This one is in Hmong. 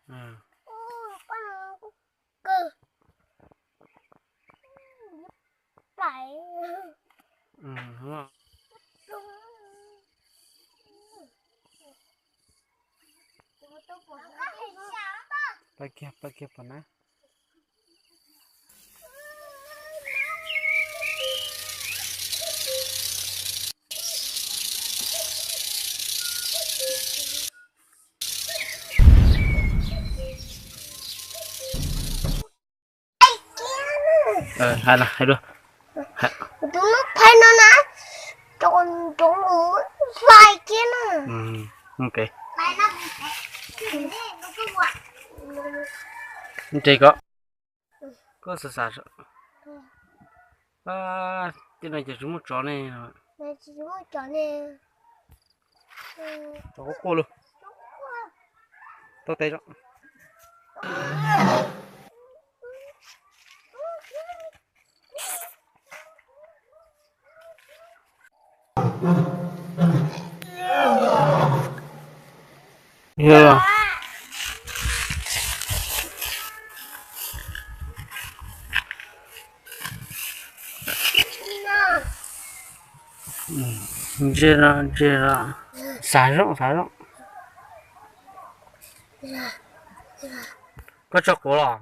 Pab kiag, pab kiag pom na. Hais, hais dua. Tus no phaib no na, rau mus fais kiag na. Nres ko, koj xav xav. Tej no ces tsis muaj tsov ne. Tsov quaj quaj lawm. Tau tes os. Yog. Ntsia no, ntsia no. Xav zoo, xav zoo. Koj tso quav los?